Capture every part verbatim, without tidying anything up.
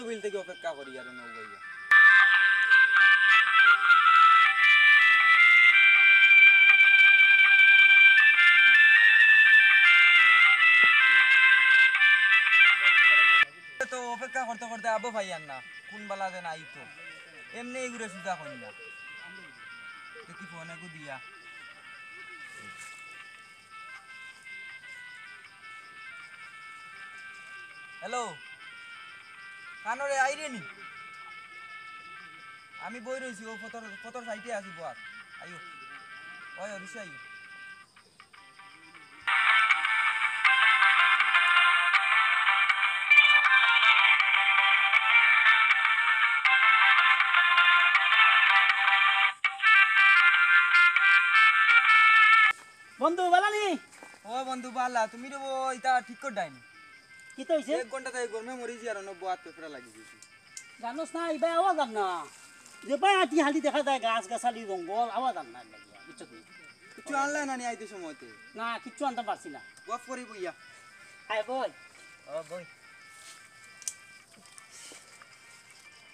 বিল থাকি অপেক্ষা করি আর নৌ ভাইয়া। তো অপেক্ষা করতে করতে আবো ভাই আর না, কোন বালা যে নাই তো, এমনি এগুলো সুজা করি না। দেখি ফোন একটু দিয়া। হ্যালো, কানো রে, আইরে নি? আমি বই রইছি, ও ফতর, ফতর সাইডে আছি, বর। আইও। ওই, অবশ্যই আইও। বন্ধু, বালা নি? ও বন্ধু, বালা। তুমি রে বউ, ইতা ঠিক কররায় নি? কিতা অইছে? এক ঘন্টা থাকি গরমে মরি যাই আর অনো বউত পেপরা লাগি গেছি। জানোস না, ইবায় আওয়া যার না। যেবায় আটি খালি দেখা যায় গাছ-গাছালি, জঙ্গল, আওয়া যার না, বুঝছস নি? কিচ্ছু আনলায় না নি আইতে সময়তে? না, কিচ্ছু আনতাম পারছি না। গফ করি বইয়া। আয় বই। ও বই।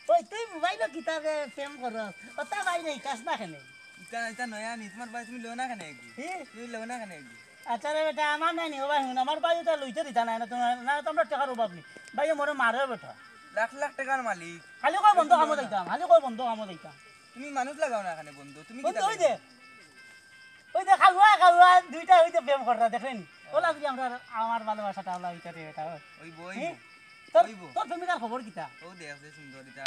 ওই, তুই মোবাইলো কিতারে প্রেম করস? ওটা বাইরে কাছ না কেনে? ইটা, ইটা নয়া নি, তোমার ভাই তুমি লও না কেনে এগু? হি? তুমি লও না কেনে এগু? আচ্ছা রে বেটা, আমার নাই নি, ও ভাই হুন, আমার ভাই ওটা লইতে দিতা না, না তোমার, না তো আমরা টেকার অভাব নি। ভাই মোরে মারে বেটা। লাখ লাখ টেকার মালিক। খালি কয় বন্ধ কামো যাইতাম, খালি কয় বন্ধ কামো যাইতাম। তুমি মানুষ লাগাও না কেনে বন্ধু, তুমি বন্ধু কিতা ওই যে, ওই যে খালুয়া, খালুয়া, দুইটা ওই যে প্রেম কররা, দেখরে নি? ওলা যদি আমরা, আমার ভালোবাসাটা ওলা ওইটা রে বেটা, ওই। ওই বই। হি? তোর, ওই বই। তোর প্রেমিকার খবর কিতা? ও দেখ যে সুন্দর ইটা,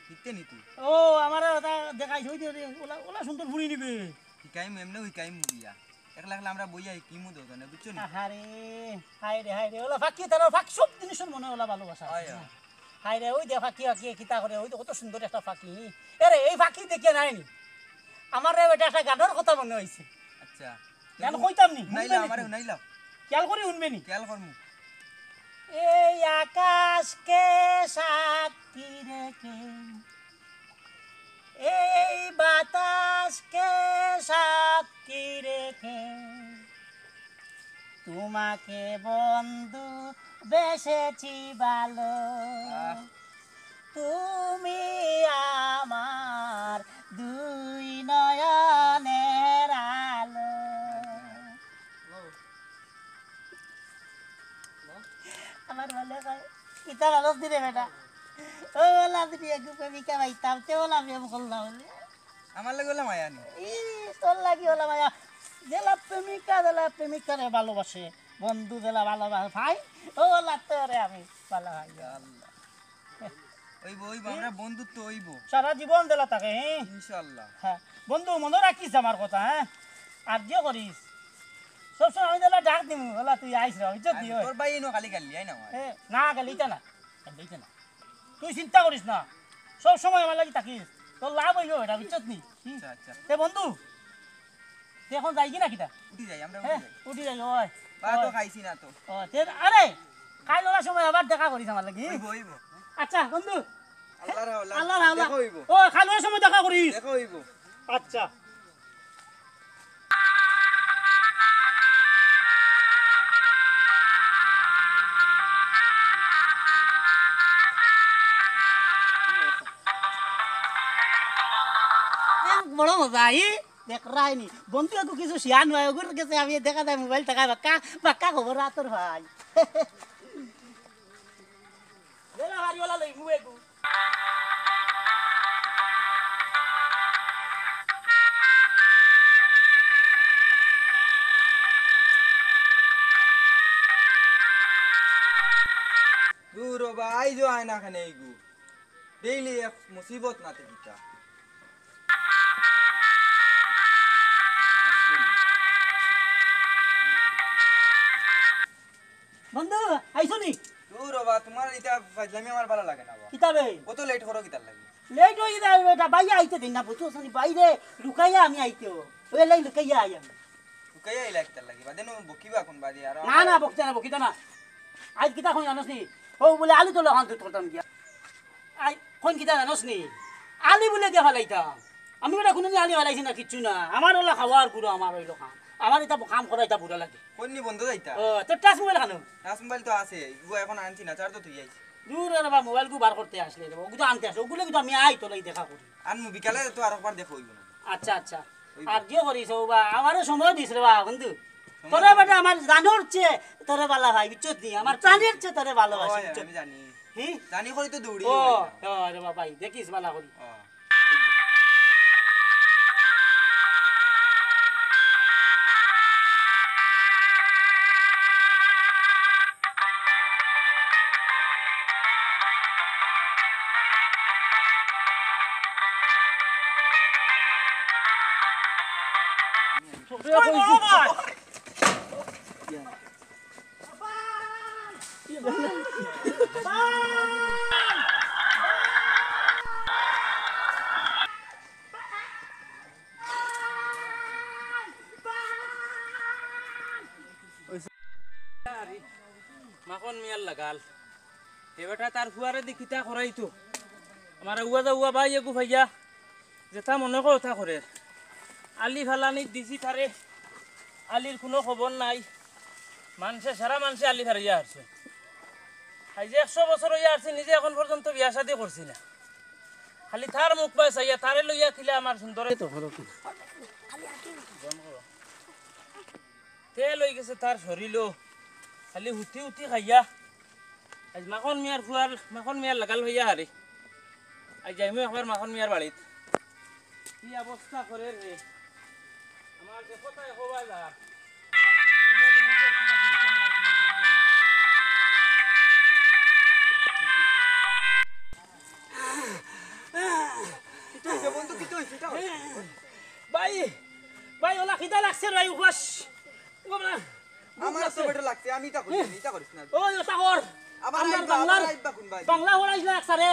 হিতে নি তুই। ও, আমারে ওটা দেখাইছে, ওই যে, ওই যে, ওলা, ওলা সুন্দর ফুড়ি নিবে। হিকাইমু, এমনেউ হিকাইমু বিয়া। একলা একলা আমরা বইয়া হিকিমু দুজনে, বুঝছো নি? আহারে, হায় রে, হায় রে, ওলা ফাঁকি, তারা ফাঁক, সব জিনিসের মনে ওলা ভালোবাসা আছে। হয়, হয়। হায় রে, ওই দে ফাঁকি, ফাঁকি, কিতা করে, ওই তো কত সুন্দর একটা ফাঁকি। এরে, এই ফাঁকি দেখিয়া নাই নি? আমার রে বেটা একটা গানর কথা মনে অইছে। আচ্ছা। গান কইতাম নি, হুনাইলা, হুনবে নি আমারে তুই? হুনাইলা। খেয়াল করি হুনবে নি? খেয়াল করমু। এই আকাশকে সাক্ষী রেখে, এই বাতাসকে সাক্ষী রেখে, তোমাকে বন্ধু বেসেছি ভালো। আহ। তুমি আমার দুই নয়নের আলো। আমার বলে কয়, "ইতা ভালো দিলে বেটা।" ও বলা, "তুমি একটু প্রেমিকা পাইতাম, তে বলা আমি এমন করলাম।" আমার লগে ওলা মায়া নি। ই, তোর লাগি ওলা মায়া। যেলা প্রেমিকা, যেলা প্রেমিকারে ভালোবাসে, বন্ধু যেলা ভালোবাসে, ভাই, ও ওলা তোরে আমি ভালো ভাই। ইয়া আল্লাহ। অইবো, অইবো, হুম? আমরা বন্ধুত্ব অইবো। সারা জীবন যেলা থাকে, হ্যাঁ? ইনশাআল্লাহ। হ্যাঁ। বন্ধু, মনো রাখিস আমার কথা, হ্যাঁ? আর যে করিস, সবসময় আমি যেলা ডাক দিমু, ওলা তুই আইস রে, ইজ্জত আর দিও। তোর ভাই ইনো খালি গালি, আই না আমার। এ, না, গালি ইতা না, গালি ইতা না। তুই চিন্তা করিস না, সব সময় আমার লাগি থাকিস, তোর লাভ অইবো বেটা, বুঝছস নি? হুম? আচ্ছা, আচ্ছা। তে বন্ধু, তুই এখন যাইগি না কিতা? উঠি যাই, আমরা হ্যাঁ, উঠি যাই। উঠি যাই, ওই। বা তো ওই। খাইছি না তো। ও, তে, আরে, কাইল ওলা সময় আবার দেখা করিস আমার লাগি। অইবো, অইবো। আচ্ছা, বন্ধু। আল্লাহর হাওলা। আল্লাহর হাওলা। দেখা অইবো। ও, কাইল ওলা সময় দেখা করিস। দেখা অইবো। আচ্ছা। বড় মজা, ই? দেখরায় নি? বন্ধু এগু কিছু শিয়ান অয়, ওগুর গেছে আমি দেখা যায় মোবাইল টেকা বাক্কা, বাক্কা খবর রাতর ভাই। বেলা বাড়ি ওলা লইমু এগু। দূর ও ভাই, আইজও আয় না কেনে এগু। ডেইলি এক মুসিবত না তে কিতা। বন্ধু, আইছো নি? দূর ও বা, তোমার ইতা ফাইজলামি আমার ভালা লাগে না বা। কিতা বে? অত লেট করো কিতার লাগি? লেট অই যায় বেটা, ভাইয়া আইতে দিন না, বুঝছো নি? বাইরে লুকাইয়া আমি আইতে ও। ওই লাই লুকাইয়া আই আমি। লুকাইয়া আইলা কিতার লাগি? বাদে নু বকিবা কোন বাদে আর না, না, বকতে না, বকিতা না। আইজ কিতা কইন জানোস নি? ও বলে আলু তোলা খান তুই করতাম গিয়া। আই, কইন কিতা জানোস নি? আলি বুলে দিয়া ফালাইতাম। আমি বেটা কুনুদিন আলি ফালাইছি না, কিচ্ছু না। আমার ওলা খাওয়ার গুরু, আমার অইলো কাম। আমার ইতা কাম করা ইতা বুড়া লাগে। কইন নি বন্ধ যাইতা? ও, তোর টাচ মোবাইল খানো? টাচ মোবাইল তো আছে, ইগু এখন আনছি না, চার্জ তো থই আইছি। দূর রে বা, মোবাইল গু বার করতে আসলে রে বা, ওগুলো আনতে আসে, ওগুলো কিন্তু আমি আই তোলাই দেখা করি। আনমু, বিকালে তো আরোকবার দেখা অইবো না। আচ্ছা, আচ্ছা। অইবো। আর কিও করিস ও বা, আমারও সময় দিস রে বা বন্ধু। সময় তোরে দিস। বেটা আমার জানোর চেয়ে তোরে বালা ভাই, বুঝছস নি? আমার প্রাণের চেয়ে তোরে ভালোবাসি, অয়, বুঝছস? আমি জানি। হি? জানি করি তো দৌড়ি ও, অয় না। ও রে বা ভাই, দেখিস বালা করি। ও। মাখন মিয়ার লাগাল। হে বেটা তার ফুয়ারে দি কিতা করাইতো। আমার উয়া দা উয়া ভাই এগু ভাইয়া। যেটা মনে কয় ওটা করের। আলি ফালানি দিছি তারে। আলির কুনু খবর নাই। মানষে, সারা মানষে আলি ফালাইয়া হারছে। আইজ একশো বছর অইয়া হারছে, নিজে এখন পর্যন্ত বিয়া শাদি করছি না। খালি তার মুখ বায় চাইয়া, তারে লইয়া কিলা আমার সুন্দরে তো করো কি? তেল অইগেছে তার শরীরও। খালি হুতি হুতি খাইয়া। আইজ মাখন মিয়ার ফুয়ার, মাখন মিয়ার লাগাল অইয়া হারি। আইজ যাইমু একবার মাখন মিয়ার বাড়িত। কি অবস্থা করের রে? আমার যে কথায় হবা যা। কিতা অইছে বন্ধু, কিতা অইছে? ইটা অইছে। ভাই, ভাই, ওলা খিদা লাগছে রে, উপাস। ও বাবা, ভুক আমার তো লাগছে। পেটে লাগছে, আমি ইটা করি, ইটা করিস না। ওই, ওটা কর। আবার আমরার আইবা, বাংলার, আবার আইবা কোন ভাই? বাংলা পড়াইছলা এক স্যারে।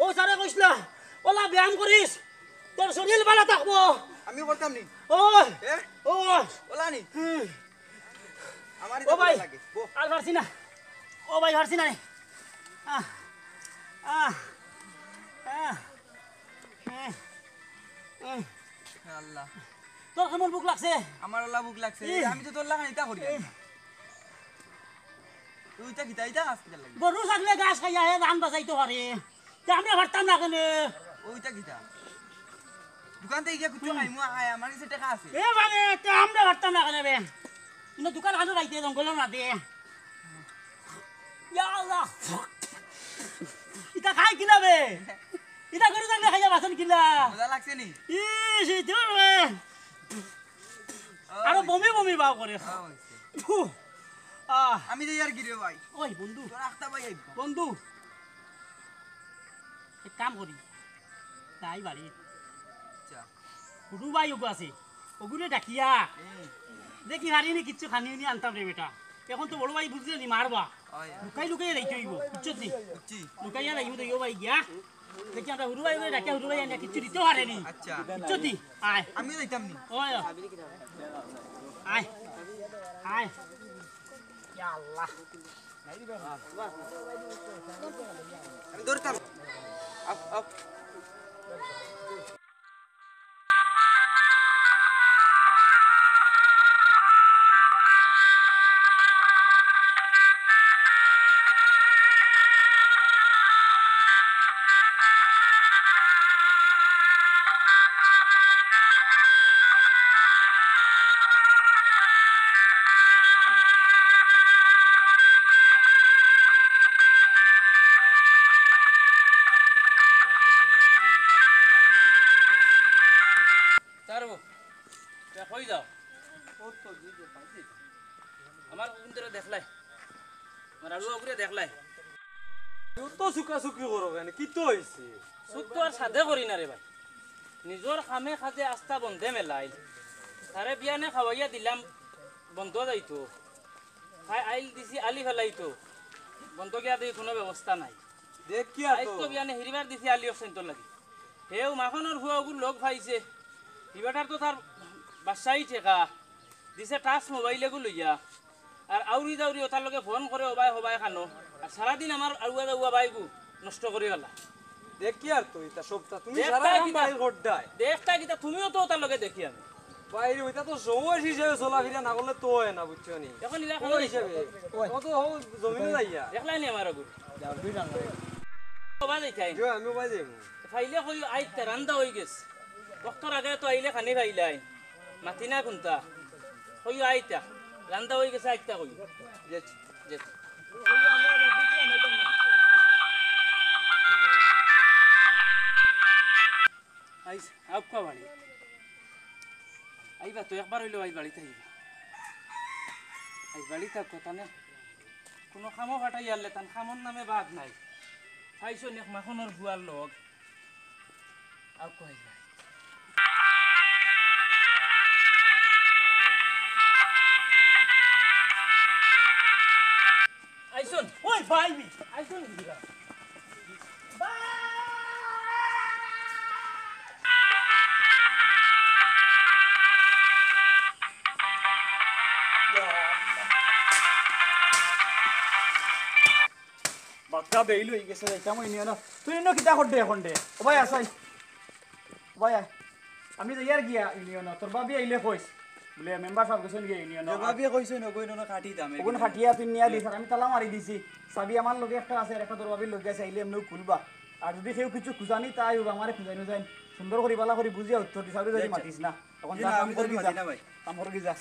ও স্যারে কইছলা, ওলা ব্যায়াম করিস, তোর শরীর ভালা থাকবো। আমি করতাম নি। ও, এ? ও। ওলা নি। হুম। আমার ও ইটা ভাই, ভালা লাগে। বো। আর পারছি না। ও ভাই, পারছি না রে। আহ, আহ, আহ, আহ, আহ। আল্লাহ। তোর কেমন ভুক লাগছে? আমার আল্লাহ ভুক লাগছে। ই। আমি তো তোর লাখান ইটা করি। ই। তুই ইটা কিতা, ইটা খাস কিতার লাগি? গরু ছাগলে ঘাস খাইয়া হে জান বাঁচাইতো পারে। তে আমরা পারতাম না কেনে? ওইটা কিতা? দোকান থাকি গিয়া কিছু খাইমু, আয়, আমার কাছে টেকা আছে। এ মানে, তে আমরা পারতাম না কেনে বে? ইনো দোকান খানো রাইতে জঙ্গলর মাঝে। ইয়া আল্লাহ। ইটা খাই কিলা বে? ইটা গরু ছাগলে খাইয়া বাঁচন কিলা? মজা লাগছে নি? ইস, এই তো বে। ওই। আরো বমি বমি ভাব করে। ওই। ফু। আহ। আমি যাই আর কি রে ভাই? ওই বন্ধু। তোর আখতা ভাই আইবা। বন্ধু। এক কাম করি। তাই বাড়ি। আচ্ছা। হুরু ভাই ওগু আছে। ওগুরে ডাকিয়া। হুম। দেখি হারি নি কিচ্ছু খানি উনি আনতাম রে বেটা। এখন তো বড় ভাই বুঝলে নি মারবা। ওই। লুকাই লুকাই যাইতে অইবো। বুঝছস নি? বুঝছি। লুকাইয়া যাইমু তো ইয়ো ভাই গিয়া। দেখি আমরা হুরু ভাই ওগুরে ডাকিয়া হুরু ভাই আনিয়া কিচ্ছু দিতেও হারে নি। আচ্ছা। বুঝছস নি? আয়। আমিও যাইতাম নি। ওই। আয়। আয়। ইয়া আল্লাহ। আমি ধরতাম। Up, up. তারবো, তে কই যাও? আমার কুন তোরে দেখলাই? আমার আলু ওগুরে দেখলাই? তুই তো চুকাচুকি করো কেনে? কিতা অইছে? চুক তো আর সাধে করি না রে ভাই। নিজর কামে কাজে আস্তা বন্ধে মেলাইল। তারে বিয়ানে খাওয়াইয়া দিলাম, বন্ধ যাইতো। খাই আইল দিছি আলি ফালাইতো। বন্ধ গিয়া দেখি কুনু ব্যবস্থা নাই। দেখিয়া আইজ তো। তো বিয়ানে হিরিবার দিছি আলি অকশন তো লাগি। হেউ মাখনর ফুয়া ওগুর লগ পাইছে। হিবাটার তো তার বাসাই ঠেকা। দিছে touch mobile এগু লইয়া। আর আউরি দাউরি ওটার লগে ফোন করে, "ও ভাই, ও ভাই, খানো।" আর সারাদিন আমার আউয়া দাউয়া ভাইগু নষ্ট করি গেলা। দেখিয়ার তো ইতা সবটা। তুমি দেখতাই সারা কিতা? মোবাইল ঘটদায়। দেখতাই কিতা? তুমিও তো ওটার লগে দেখি আমি। বাইরে ওইটা তো সময় হিসাবে চলাফিরা না করলে তো হয় না, বুঝছো নি? এখন ইলা ওই হিসাবে। ওই। ও তো হো জমিনে যাইয়া। দেখলাই নি আমার আগুন? কবা যাইতাই? জি, আমি কবা যাইমু। ফাইলে কইও আইতা, রান্দা অই গেছে। বক্তর আগে তো আইলে খানি ফাইলাই। মাতি না কুনতা? কইও আইতা। রান্দা অই গেছে, আইতা কইও। জি, জি। আইজ আউক্কা বাড়ি। আইবা তো, একবার অইলেও আইজ বাড়িত আইবা। আইজ বাড়িত আউক্কা, তানে কুনু কামো পাঠাইয়ারলে তান কামর নামে বাদ নাই। পাইছো নি এক মাখনর ফুয়ার লগ। আউক্কা আইজ বাড়িত। আইছইন। ওই ভাই, আইছইন কিরা? বাক্কা বেইল অই গেছে, যাইতাম ইউনিয়নো। তুই ইনো কিতা করতে এখন দে? ও ভাই, আছাই। ও ভাই, আয়। আমি যাইয়ার গিয়া ইউনিয়নো। তোর ভাবি আইলে কইস। বুলে, মেম্বার সাব গেছইন গিয়া ইউনিয়নো। তোর ভাবিয়ে কইছইন, ওগুন অনো কাটি দামে অগুন কিনা। কাটিয়া তুই নিয়া দিস। আর আমি তালা মারি দিছি। চাবি আমার লগে একটা আছে, আর একটা তোর ভাবির লগে আছে, আইলে এমনেউ খুলবা। আর যুদি কেউ কিছু খুজানি, তাই অউক, আমারে খুজাইন। সুন্দর করি, বালা করি বুঝিয়া উত্তর দিস, আর যুদি আচ্ছা। মাতিস না। অখন জি যা, না, কাম আমি করবি তো যা। মাতি না ভাই। কাম করবি যা।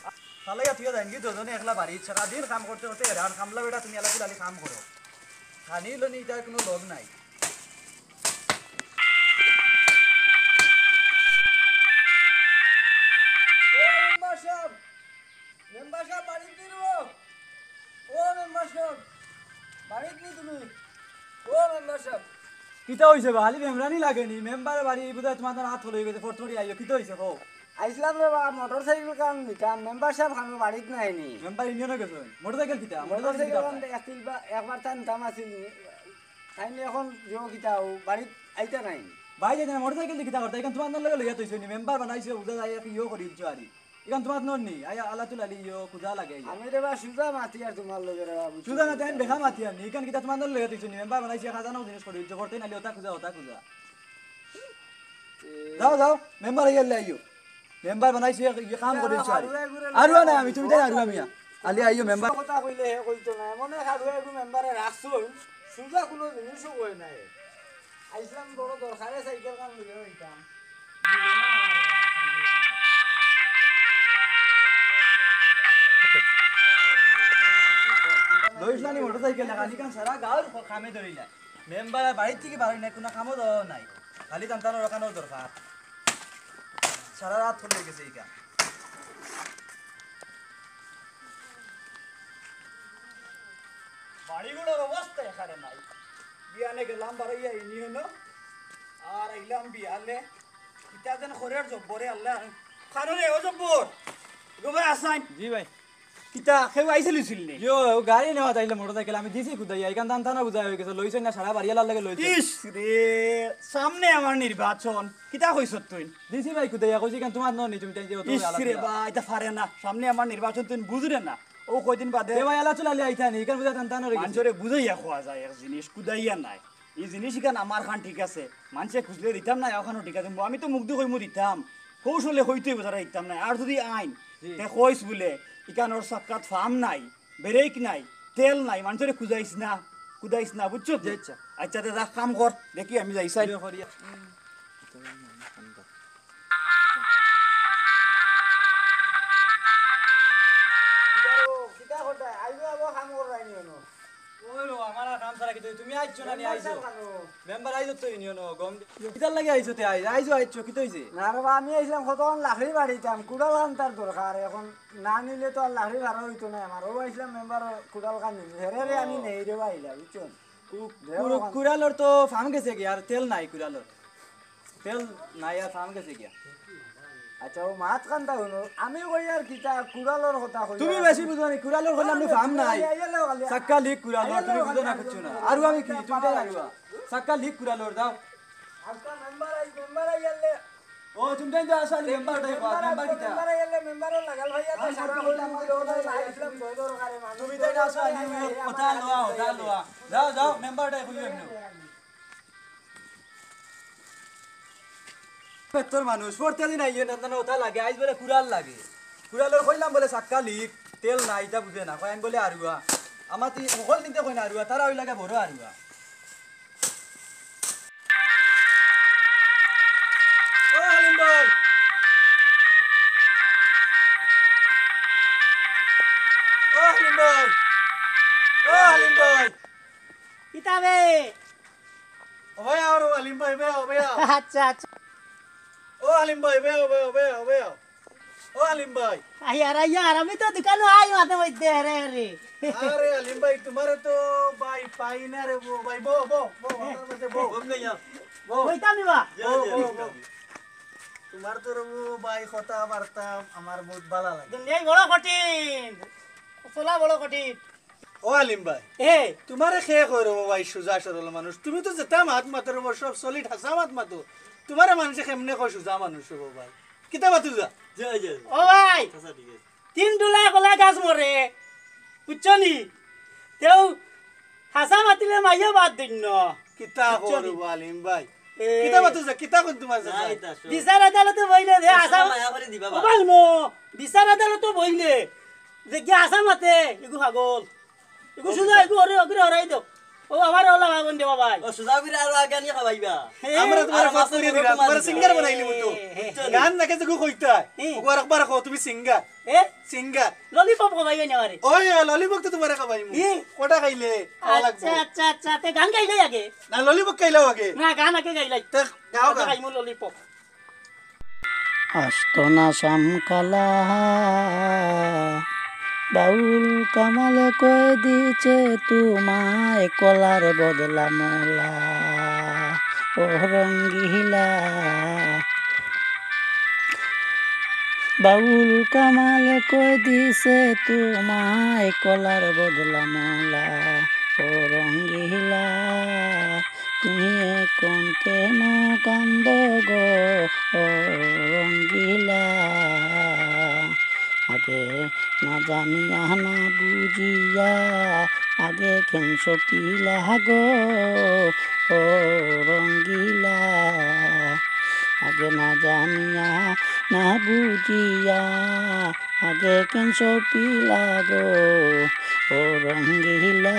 খালাইয়া তুইও যাইন কি দুজনে একলা বাড়িত, সারাদিন কাম করতে করতে এরান কামলা বেটা তুমি আলাদা আলাদা কাম করো। খানি লনি ইটার কুনু লগ নাই। ও মেম্বার সাব, মেম্বার সাব বাড়িত নি রে? ও মেম্বার সাব, বাড়িত নি তুমি? ও মেম্বার সাব। কিতা অইছে বা? খালি মেম্বারানি লাগেনি? মেম্বারর বাড়ি বুঝা তুমার তান আত হলে গেছে, ফটফটি আইও। কিতা অইছে কও? আইছলাম রে বা, মোটরসাইকেল খান নিতাম, মেম্বার সাব খানো বাড়িত নাই নি। মেম্বার ইউনিয়নো গেছইন? মোটরসাইকেল কিতা? মোটরসাইকেল মোটরসাইকেল কিতা? খান একবার তান দাম আছিল। তাইন এখন ইয়ো কিতা ও বাড়িত আইতা নাই। বাড়িত আইতা নাই, মোটরসাইকেল দি কিতা করতা? ইখান তুমার লগে লইয়া তইছইন নি, মেম্বার বানাইছে, উদা যাই এক ইয়ো করি দিছো আরি। ইখান তুমার নর নি, আই আলাতুল আলি ইয়ো খুজা লাগে ইয়ো। আমি রে বা সুজা মাতিয়ার তুমার লগে রে বা, বুঝছো? সুজা মাতিয়ার, আমি বেকা মাতিয়ার নি, ইখান কিতা তুমার লগে তইছইন নি, মেম্বার বানাইছে, খাজানা জিনিস করি দিছো, করতে নাইলে ওটা খুজা, ওটা খুজা। এ যাও, যাও, মেম্বার আইয়ার লে আইও। মেম্বার বানাইছে, ইয়ে কাম করি দিছো আরি। আরুয়া না আমি, তুমি তাই আরুয়া মিয়া। আলি আইও মেম্বার। কথা কইলে হে কইতো না, এমন এক আরুয়া এগু মেম্বারে রাখছইন, সুজা কুনু জিনিসও কয় না এ। আইছলাম বড় দরকারে সাইকেল খান লইয়া অইতাম। লইছলানি মোটরসাইকেল লাগানি কান সারা গাঁওর কামে ধরিলা। মেম্বার আর বাড়ির থাকি বারই নাই, কুনু কামও দেওয়া নাই। খালি তান তানর ওখানেও দরকার। সারা রাত চলে গেছে ইটা। বাড়িগুলোর অবস্থা এখানে নাই। বিয়ানে গেলাম বাড়াইয়া ইউনিয়নো, আর আইলাম বিয়ালে। কিতা যেন খরের জব্বরে আল্লাহ। কারণ রে, ও জব্বর, গো ভাই আসাইন। জি ভাই। কিতা, কেউ আইছিল ছিল নি? ইয়ো, ও গাড়ি নেওয়া চাইলে মোটরসাইকেল আমি দিছি কুদাইয়া, ইখান দান থানা বুঝাই হয়ে গেছে, লইছে না সারা বাড়িয়ালার লাগে লইছে। ইস রে, সামনে আমার নির্বাচন, কিতা কইছ তুই? দিছি ভাই কুদাইয়া, কইছি কেন তোমার ননি, তুমি তাই যে অত ইস আলাপ রে দিলা। বা, এটা পারে না, সামনে আমার নির্বাচন তুই বুঝরে না, ও কয়দিন বাদে। এ ভাই, আলা চুলালি আইতা নি, ইখান বুঝা টান টান হয়ে গেছে। মানষরে বুঝাইয়া কওয়া যায় এক জিনিস, কুদাইয়া নাই। এই জিনিস ইখান আমার খান ঠিক আছে, মানষে খুঁজলে দিতাম না, ওখানও ঠিক আছে, আমি তো মুখ দিয়ে কইমু দিতাম, কৌশলে কইতে বোঝারা দিতাম না। আর যদি আইন, জি। তে কইস বুলে, ইখানোর সাক্ষাৎ ফার্ম নাই, ব্রেক নাই, তেল নাই, মানষরে কুদাইস না, কুদাইস না, বুঝছো তো? জি, আচ্ছা। আচ্ছা, তে যা কাম কর, দেখি আমি যাই সাইড। জি, করিয়া। কিতা করো? কিতা করতায়? আইবো, আইবো, কাম করো, আইনি হনো। ওই লো, আমার আর কাম ছাড়া কিতা? তুমি আইছো না নি? মেম্বার আইছো। সাহেব ভালো। মেম্বার আইছো তো ইউনিয়নো, গম দি-, কিতার লাগি আইছো তে? আই-, আইছো, আইছো, কিতা হইছে? না রে বা, আমি আইছিলাম কত লাকড়ি বাড়িতাম, কুড়াল খান্তার দরকার, এখন না নিলে তো আর লাকড়ি ভাড়া হইতো না আমার। ও আইছিলাম মেম্বার কুড়াল খান নিবি। হেরে রে আমি ও। নেই রে বা আইলা, বুঝছো? কু-, দে কু-, ওখান। কুড়ালর তো ফার্ম গেছে গি, আর তেল নাই কুড়ালর। তেল নাই আর ফার্ম গেছে গিয়া। আচ্ছা, ও মাত কান্দা হলো। আমি কই আর কিতা, কুড়ালর কথা কই তুমি আর। বেশি বুঝো নি, কুড়ালর কইলাম না, ফার্ম নাই। আইয়া লেও খালি। সাক্কা লিক কুড়ালর, আইয়া তুমি লেও বুঝো না খালি। কিচ্ছু না। আর আমি কি, তুমি তাই আরুয়া। সাক্কা লিক কুড়ালর দাও। আজকে মেম্বার আই, মেম্বার আইয়া লে। ও, তুমি তাই তো আসো, আলি মেম্বার তাই কর, মেম্বার কিতা? মেম্বার আইয়া লে, মেম্বারও লাগাল ভাই, আর আর সারা সারা হইলে হইলে আমার হইলে হইলে আইসলাম, দই দরকারে মানুষ। তুমি তাই না আসো, আলি কথা লওয়া, কথা লওয়া। যাও, যাও, মেম্বার তাই কইও এমনি। পেটর মানুষ, প্রত্যেকদিন আইয়ে না, না, ওটা লাগে, আইজ বলে কুড়াল লাগে। কুড়ালর কইলাম বলে সাক্কা লিক, তেল নাই, ইটা বুঝে না, কয় আমি বলে আরুয়া। আমার তি-, হকল দিনতে কই না আরুয়া, তারা ওই লাগে বড় আরুয়া। হালিম ভাই, বেও, বেও। আচ্ছা, আচ্ছা। ও হালিম ভাই, বেও, বেও, বেও, বেও। ও হালিম ভাই। আইয়ার, আইয়ার, আমি তো দোকানো আই মাঝে মধ্যে, হেরে, হেরে। আরে হালিম ভাই, তুমারে তো ভাই পাই না রে বো, ভাই, বো, বো, বো, আমার মাঝে বো। বো, বো। বইতাম নি বা? বো, বো, বো। তুমার তো রে বো ভাই কথাবার্তা আমার বউত ভালা লাগে। দুনিয়ায় বড় কঠিন, চলা বড় কঠিন। ও আলিম ভাই, এ। তুমারে কে কয় রে বো ভাই সুজা সরল মানুষ? তুমি তো যেতা মাত মাতো রে বো, সব solid হাছা মাত মাতো। তুমারে মানষে কেমনে কয় সুজা মানুষ রে বো ভাই? কিতা মাতো যা? জি, জি। ও ভাই, আচ্ছা, ঠিক আছে। তিন ডুলায় কলা গাছ মরে, বুঝছো নি? তেউ হাছা মাতিলে মাইও বাদ দিন ন। কিতা বুঝছো কও রে নি? বো আলিম ভাই? এ। কিতা মাতো যা? কিতা কইন তুমার চাচা? বিচার আদালতো বইলে যে আসাম-, মায়া করে দিবা ও বা। ভাই হুনো, বিচার আদালতো বইলে যে কি আসাম মাতে, ইগু পাগল। ইগু সুজা, ইগু হরে, অগুরে হরাই দেও। ও আমার ওলা ভাই বন্ধু বাবাই। ও সুজা করে আরো আগে নিয়া খাবাইবা। এ। আমরা তুমারে আর ফোন মাছের করে বড় দিলাম, মাছ তুমারে দিবা। Singer বানাইলিমু তো। এ, এ, এ। গান নাকি যেগু কইতায়, এ। ওগু আরেকবার কও, তুমি singer। এ? Singer। Lollipop খাবাইবা নি আমারে? ওই, lollipop তো তুমারে খাবাইমু। এ? কটা খাইলে? খাওয়া লাগবো। আচ্ছা, আচ্ছা, আচ্ছা, তে গান গাইলে আগে? না, lollipop খাইলাও আগে। না, গান আগে গাইলাই। তে গাও গান। খাইমু lollipop। আস্ত না শামকালা, বাউল কামালে কই দিছে তুমায় কলার বদলা মলা। ও রঙ্গিলা, বাউল কামালে কই দিছে তুমায় কলার বদলা মলা। ও রঙ্গিলা, তুমি এখন কেন কান্দো গো, ও রঙ্গিলা? আগে না জানিয়া না বুঝিয়া, আগে কেন সপিলা গো, ও রঙ্গিলা? আগে না জানিয়া না বুঝিয়া, আগে কেন সপিলা গো, ও রঙ্গিলা?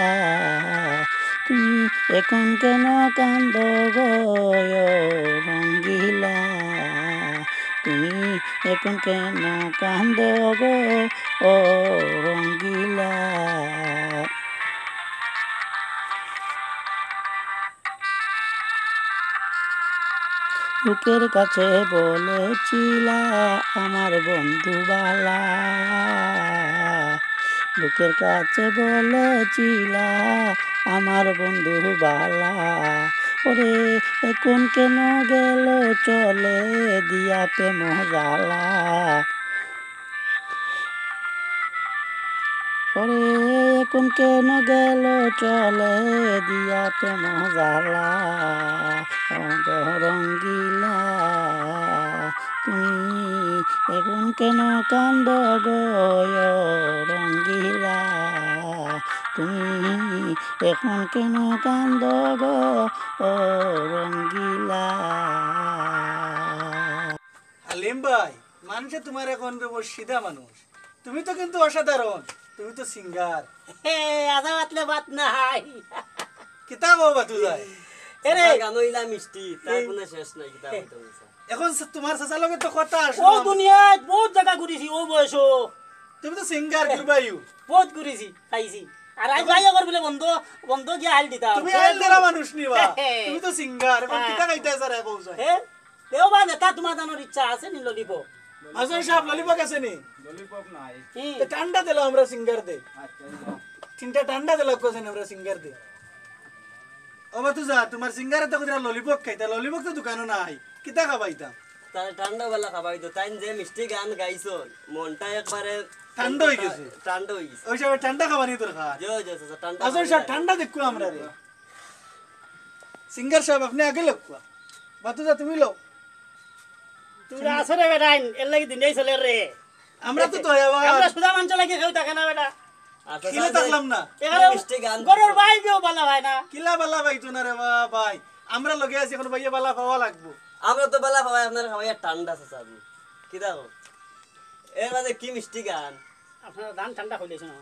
তুমি এখন কেন কান্দো গো, ও রঙ্গিলা? তুমি এখন কেন কান্দো গো, ও রঙ্গিলা? লোকের কাছে বলেছিলা আমার বন্ধু বালা, লোকের কাছে বলেছিলা আমার বন্ধু বালা। ওরে, এখন কেন গেল চলে দিয়া প্রেম জ্বালা? ওরে, এখন কেন গেল চলে দিয়া প্রেম জ্বালা? ও গো রঙ্গিলা, তুমি এখন কেন কান্দো গো, ও রঙ্গিলা? তুমি এখন কেন কান্দো গো, ও রঙ্গিলা? হালিম ভাই, মানষে তুমারে কয় রে বো সিধা মানুষ। তুমি তো কিন্তু অসাধারণ, তুমি তো singer। হে, আজা মাতলে বাত নাই। কিতা কও বাতু যায়? এরে। গান অইলা মিষ্টি, তার কোনো শেষ নাই, কিতা কইতাম। এখন স-, তুমার চাচার লগে তো কথা আছে। ও দুনিয়াত বউত জাগা ঘুরিছি, ও বয়সো। তুমি তো singer, ঘুরবাইও। বউত ঘুরিছি, পাইছি। আর আইজ ভাই আগর বলে বন্ধ, বন্ধ গিয়া হাইল দিতাম। তুমি হাইল দিলা মানুষ নিবা। তুমি তো singer, এখন কিতা খাইতে চাও রে বউ যায়? হে? দেও বা নেতা, তুমার দানোর ইচ্ছা আছে নি lollipop? মাজন সাব, lollipop আছে নি? Lollipop নাই। তে ঠান্ডা দিলাও আমরা singer দে। আচ্ছা, তিনটা ঠান্ডা দিলাও কোসেন আমরা singer দে। ও বাতু যা, তুমার singer এ তো কইরা lollipop খাইতা, lollipop তো দোকানো নাই। কিতা খাবাইতাম? তাই ঠান্ডা বালা খাবাই তো, তাই যে মিষ্টি গান গাইছন, মনটা একবারে ঠান্ডা অই গেছে। ঠান্ডা অই গেছে। ওই সময় ঠান্ডা খাবানি দরকার। জি, জি, জি, ঠান্ডা খাবানি দরকার। ঠান্ডা দেখো আমরা রে। Singer সাব, আপনে আগে লউক্কা। বাতু যা, তুমি লও। তুমরা আছো রে বেটাইন, এর লাগি দুনিয়াই চলের রে। আমরা তো দয়াবান। আমরা সুজা মানষর লাগি কেউ থাকে না বেটা। আচ্ছা, কিলা থাকলাম না? এখানে মিষ্টি গান গরুর ভাই কেউ বালা ভাই না। কিলা বালা ভাই তো না রে বা-, ভাই। আমরা লগে আছি, এখন ভাইয়ে বালা পাওয়া লাগবো। আমরা তো বালা পাওয়াই, আপনার খাওয়াইয়া ঠান্ডা আছে চাবি। কি দেখো? এর মাঝে কি মিষ্টি গান? আপনারা ধান ঠান্ডা হইলে শোনো।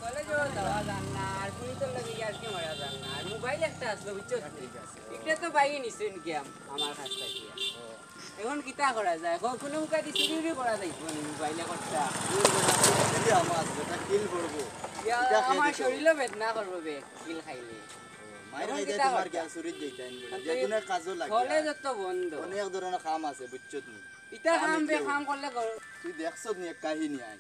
কলেজেও যাওয়া যার না, আর পুলিশের লগে ইয়ার্কি মারা যার না, আর মোবাইল একটা আসলো, বুঝছো? এটা তো বাইরে নিশ্চয়ই গেম আমার কাছ থেকে। এখন কিতা করা যায়? এখন কোনো মুখে দি চুরি উরি করা যাইব নি মোবাইলে করতা? এই আমার যেটা কিল করবো। ইয়া, ইটা খেয়ে আমার দিতে হবে। শরীরও বেদনা করবো বে, কিল খাইলে। ও, মাইর এখন খাইতে কিতা তোমার করতা? গ্যাস উড়িত যাইতা আইন বলে। তো যে কোনো কাজও লাগে। কলেজ তো বন্ধ। অনেক ধরনের কাম আছে, বুঝছো তুমি? ইটা আমি কাম বে, কেউ কাম করলে কর। তুই দেখছত নি এক কাহিনী আইন?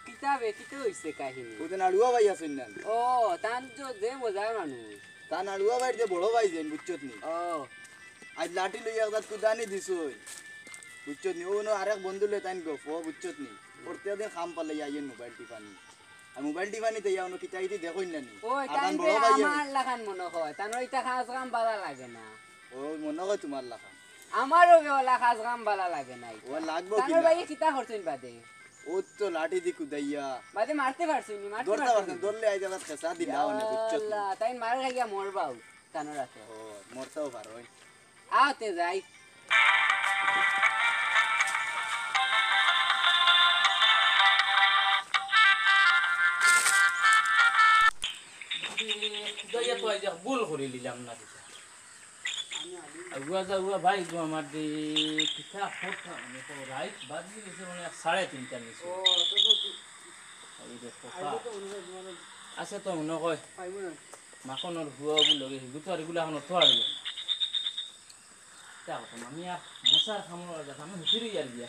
কিতা বে, কিতা হইছে কাহিনী? ওই যে নাড়ুয়া ভাই আছেন না? ও, তান তো যে মজার মানুষ। তান নাড়ুয়া ভাইর যে বড় ভাই যেন, বুঝছত নি? ও। আজ লাঠি লইয়া এক জাত কুদানি দিছই। বুঝছত নি? ও, অনো আরেক বন্ধু লই তাইন গপ, ও, বুঝছত নি? প্রত্যেক দিন কাম পালে আইয়েন মোবাইল টিপানি। আর মোবাইল টিপানিতে ইয়া অনো কিতা কিতি দেখইন না নি? ওই, আর তান তাইন বড় যে ভাই আমার লাখান মনে হয়, তান ওইটা কাজ কাম বালা লাগে না। ও, মনে হয় তোমার লাখান। আমারও বে ওলা কাজ কাম বালা লাগে না। ও, লাগবো তান কি ওই না? ভাইয়ে কিতা করছইন বাদে? ও তো লাঠি দি কুদাইয়া। বাদে মারতে পারছইন নি, মারতে ধরতে পারছইন পারছইন, নি? ধরলে আইজ আবার খেসা দিলা অনে, বুঝছত নি? আল্লাহ, তাইন মার খাইয়া মরবাও, তানোর আছে। ও, মরতেও পারো। আও তে যাই। খুদাইয়া তো আইজ ভুল করি নিলাম না দিশা। আগুয়া যাগুয়া ভাই গো আমার দে, কিতা করতাম আমি কও, রাইত বাজি গেছে মানে সাড়ে তিনটা নিচে। ও, তো, তো, তো। এই যে কথা। আইবো তো মনে হয়, মনে হয়। আছে তো মনে হয়। আইবো না। মাখনর হুয়া ওগুলো লগে, হিগু তো আর এগুলো এখন তো আর ইয়ে। তা কথা, আমি আর মশার কামড় আর যাতে আমি হুতি রই আর গিয়া।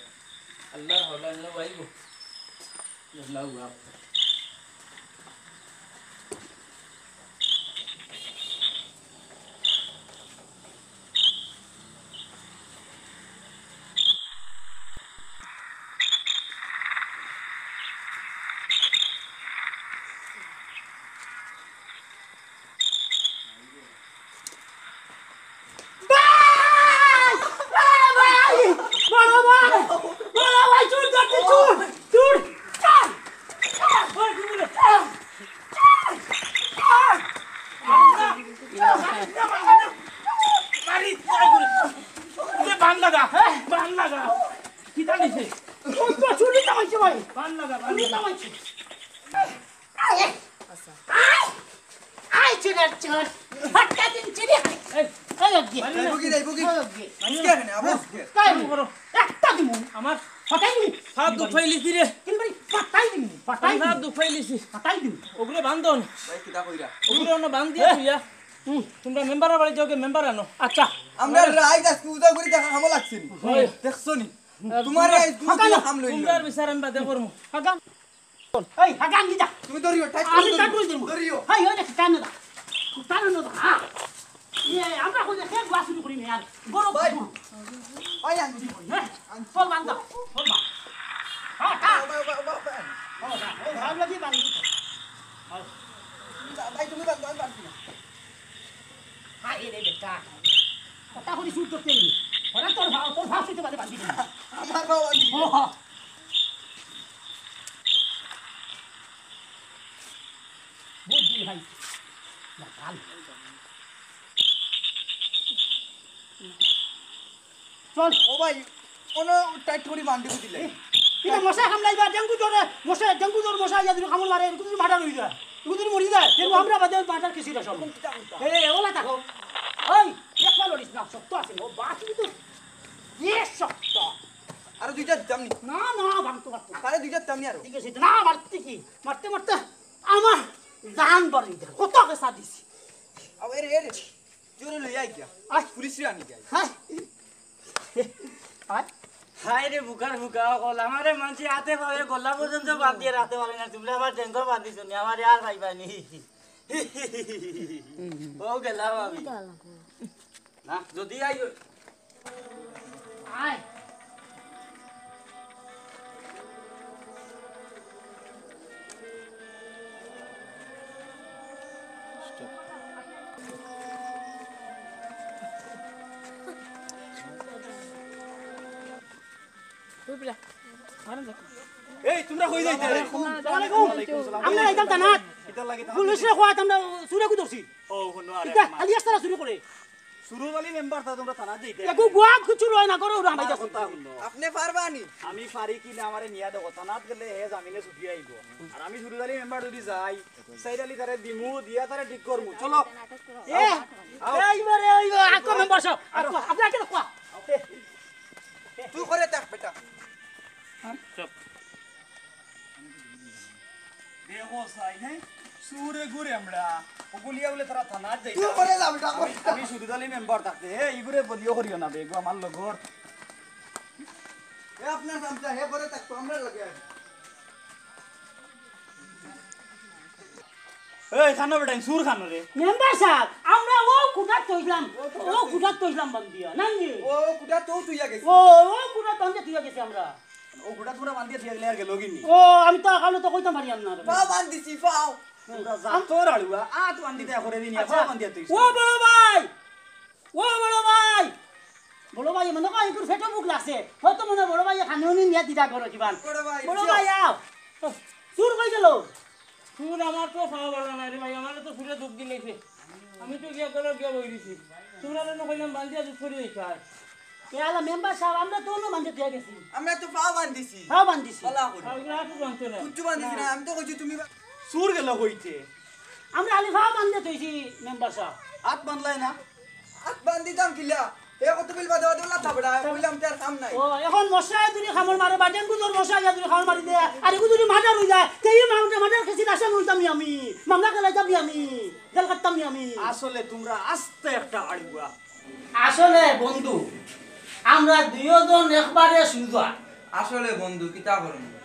আল্লাহর হাওলা আল্লাহ আইবো। আল্লাহু আকবার। ভাই! এ ভাই! বড় ভাই! বড় ভাই, চুর ধরছে, চুর! চুর! চুর! চুর! ওই, কি বলে? চুর! চুর! মারি, মারি, মারি। এ, বান লাগা, বান লাগা। কিতা নিছে? ওই তো চুরি কামাইছে ভাই। বান লাগা, বান চুরি লাগা। কামাইছে। আয়, আয়, আয়, চুরের চুর। হঠাৎ দিন চুরি। এই, এই, ওকে। এই, বুকি, এই, বুকি। এই, ওকে। আজকে এখানে, আবার আজকে। তাই বড়। একটা দিমু। আমার ফাটাই দিমু। হাত দুখ পাইলিছি রে। কিন্তু ভাই, ফাটাই দিমু, ফাটাই আমি হাত দিমু। দুখ পাইলিছি। ফাটাই দিমু। ওগুলো বান্ধন। ভাই, কিতা কইরা? ওগুলো অন্য বান্ধ দিয়া হ্যাঁ। তুইয়া। হুম। তোমরা মেম্বারের বাড়ি যাও, গিয়া মেম্বার আনো। আচ্ছা। আমরা রাইত আজকে উদা করি দেখা খামো লাগছে নি। হয়। দেখছো নি? তোমার এই দুধ ফাঁকা দিয়ে না। খাম লইল। তোমরা বিচার আমি বাদে করমু। ফাঁকা। এই, হাগান দিতা। তুমি ধরিও, টাইট আমি করে টাইট করে ধরিও। দিমু। ধরিও। এই, ওই দেখ, টান না। টান না, হ্যাঁ। ইয়ে, আমরা কই যে খেয়ে গুয়া শুরু করি না আর। গরম ভাই। গরম। ভাই, আনছি। হ্যাঁ? চল, বান্ধ। চল, বান্ধ। হ্যাঁ, টান। বাবা, বাবা, বাবা। ও, না, ও, ভাবলা দিয়ে বান্ধ। ভাই, তুমি বান্ধো, আমি বান্ধি না। আরে রে বেটা। কথা করি শুরু করতে নি। ওরা তোর ভাব, তোর ভাব শুনতে পারে বান্ধি না। আমার ভাব বান্ধি না। ও, হ্যাঁ। বুদ্ধি ভাই। না, ভালো। চল। ও ভাই, কোনো টাইট করি বান্ধি দিলে। এ, এটা মশা কামড়াইবা, ডেঙ্গু জ্বরে, মশা, ডেঙ্গু জ্বর মশা ইয়া দিলে কামড় মারে, এরকম যদি মার্ডার হয়ে যায়, এরকম যদি মরি যায়, তাহলে আমরা বাদে মার্ডার কেস এটা সব। এ, ওলা থাকো। ওই, একবার লড়িস না, শক্ত আছে, ও বাস কিন্তু বেশ শক্ত। আরো দুইটা দিতাম নি? না, না, ভাঙতো পারতো না। তাহলে দুইটা দিতাম নি আরো? ঠিক আছে, না, মারতে কি? মারতে মারতে আমার জান বাড়ি যায়। কত আগে চা দিছি। আও, এরে, এরে। জোরে লইয়া আই গিয়া। আয়। পুলিশরে আনি যাই। হায়। হায়। হায় রে, বুকার বুকা অকল। আমারে মানষে হাতে পায়ে গলা পর্যন্ত বান্ধিয়া রাখতে পারে না। তোমরা আবার ডেঙ্গু বান্ধিছো নি, আমারে আর পাইবা নি। ও গেলাম আমি। না, যদি আই আয়। এই, তোমরা কই যাইতে? আসসালামু আলাইকুম। আমরা আইতাম থানাত। কিতার লাগি থানাত? পুলিশরে কওয়াত আমরা চুরে কুদরছি। ও, হুনো, আরে ইতা আমার। খালি আস্তারা চুরি করে। সুরুজ আলী মেম্বার তা তোমরা থানাত যাইতে। এগু গুয়া কিছু রয় না, করো ওরা আমার হামাইতাছে। কথা হুনো। আপনি পারবা নি? আমি পারি কি না আমারে নিয়া দেখো। থানাত গেলে হে জামিনে ছুটি আইবো। আর আমি সুরুজ আলী মেম্বার যদি যাই, সাইদ আলী তারে দিমু, দিয়া তারে ঠিক করমু। চলো। এ, আও। এইবারে, এইবার আকো মেম্বার সাব। আকো, আপনি আগে দেখো। তুই করে দেখ বেটা। চুপ। এ ও সাই নাই, সুরে ঘুরে আমরা। ওগুলিয়া বলে তারা থানাত যাইতা। তুই করে যা বেটা, আমি, আমি সুবিধালি মেম্বার থাকতে, হে, ইগুরে বলিও করিও না, বেগু আমার লগর। এ আপনার চামচা, হে করে থাকতো, আমরা লাগে। এই, খানো বেটা, সুর খানো রে। মেম্বার সাব, আমরা ও কুটাত তৈলাম, ও কুটাত তৈলাম বান্দিয়া, নাই নি? ও কুটাত তো তুইয়া গেছি। ও, ও কুটাত বান্দিয়া তুইয়া গেছি আমরা। ও গুটা তোমরা বান্ধিয়া দিয়া গেলে আর গেল কি নি? ও, আমি তো এখানো তো কইতাম পারিয়াম না রে। পাও বান্ধিছি, পাও। তোমরা যা তোর আড়ুয়া, আত বান্ধিতে করে দিনি, আচ্ছা। পাও বান্ধিয়া তুই। ও বড় ভাই, ও বড় ভাই, বড় ভাই, মনে কয় একটু পেটো ভুক লাগছে, হয়তো মনে হয় বড় ভাই খানি উনি নিয়ে দিদা করো কিবান। বড় ভাই, বড় ভাই, আও। সুর কই গেল? সুর আমার তো খাওয়া ভালো না রে ভাই, আমার তো সুরে দুখ দিলেছে। আমি তো গিয়া গেল গিয়া বই দিছি। তোমরা যেন কইলাম বান্ধিয়া দুধ করি দিতে হয়। এ আলা মেম্বার সাব, আমরা তো অন্য বান্ধে দিয়া গেছি। আমরা তো পাও বান্ধিছি। পাও বান্ধিছি। ভালা করে। আর ওগুলো আসলে বানতে না। কিচ্ছু বান্ধিছি না, আমি তো কইছি তুমি বা- সুর গেল হইতে। আমরা খালি পাও বান্ধে থইছি মেম্বার সাব। আত বান্ধলাই না? আত বান্ধিতাম কিলা? এ কত বিল বাদে বাদে উল্লা থাবড়া, কইলাম তার কাম নাই। ও, এখন মশায় যদি কামড় মারে বা ডেঙ্গু জ্বর মশায় যদি কামড় মারি দেয়, আর এগু যদি মার্ডার হই যায়, তে এই মামলা মার্ডার কেসে আসামি হইতাম নি আমি, মামলা খেলাইতাম নি আমি, জেল কাটতাম নি আমি। আসলে তোমরা আস্তে একটা আড়ুয়া। আসলে বন্ধু, আমরা দুইজন একবারে সুজা। আসলে বন্ধু, কিতা করমু?